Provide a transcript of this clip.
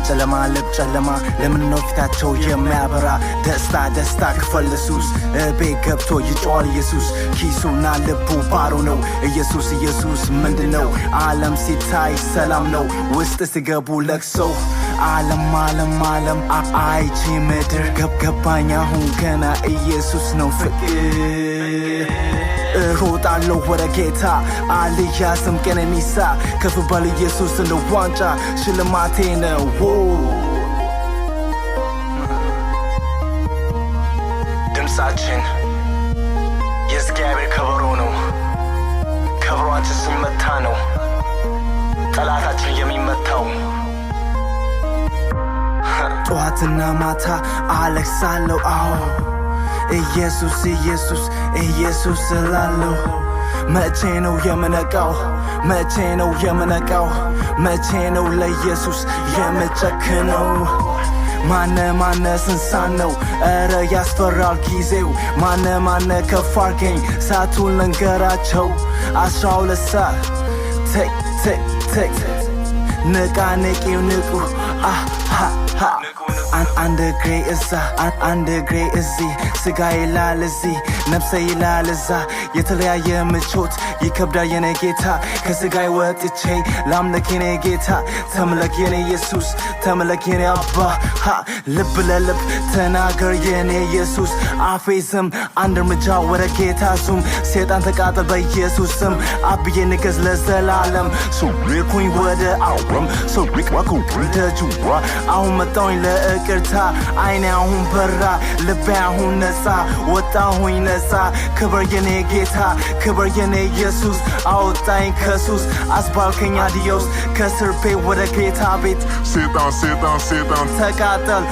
አይን ጨለማ፣ ልብ ጨለማ፣ ለምን ነው ፊታቸው የማያበራ? ደስታ ደስታ ክፈል ለሱስ፣ እቤት ገብቶ ይጮሃል ኢየሱስ፣ ኪሱና ልቡ ባዶ ነው። ኢየሱስ ኢየሱስ ምንድን ነው? ዓለም ሲታይ ሰላም ነው፣ ውስጥ ሲገቡ ለቅሶ። ዓለም ዓለም ዓለም አይቺ ምድር ገባኝ አሁን ገና ኢየሱስ ነው ፍቅር። እሮጣለሁ ወደ ጌታ፣ አልያዝም ቀነኒሳ፣ ከፍ በል ኢየሱስ እንደ ዋንጫ ሽልማቴ ነው። ድምፃችን የእግዚአብሔር ከበሮ ነው። ከበሮአችን ሲመታ ነው ጠላታችን የሚመታው። ጠዋትና ማታ አለቅሳለሁ፣ አዎ፣ ኢየሱስ ኢየሱስ ኢየሱስ እላለሁ። መቼ ነው የምነቃው? መቼ ነው የምነቃው? መቼ ነው ለኢየሱስ የምጨክነው? ማነ ማነ ስንሳን ነው? እረ ያስፈራል ጊዜው። ማነ ማነ ከፍ አርገኝ፣ ሰዓቱን ልንገራቸው፣ 12 ሰዓት tick tick tick። ንቃ ንቂው ንቁ አሃሃ። አንድ እግሬ እዛ፣ አንድ እግሬ እዚህ፣ ስጋ ይላል እዚህ፣ ነፍሴ ይላል እዛ፣ የተለያየ ምቾት ይከብዳል የኔ ጌታ። ከስጋይ ወጥቼ ላምልክ የኔ ጌታ፣ ተመለክ የኔ ኢየሱስ፣ ተመለክ የኔ አባ። ሃ ልብ ለልብ ተናገር የኔ ኢየሱስ፣ አፌ ዝም፣ አንድ እርምጃ ወደ ጌታ ዙም፣ ሴጣን ተቃጠል በኢየሱስ ስም፣ አብዬ ንገስ ለዘላለም። ሱሪኩኝ ወደ አውረም ሱሪክ ደጅዋ፣ አሁን መጣሁኝ ለእቅርታ፣ አይኔ አሁን በራ፣ ልቤ አሁን ነፃ ወጣሁኝ ነፃ። ክብር የኔ ጌታ፣ ክብር የኔ ኢየሱስ፣ አወጣኝ ከሱስ፣ አስባልከኝ adiós፣ ከእስር ቤት ወደ ጌታ ቤት። ሴጣን ሴጣን ሴጣን ተቃጠል።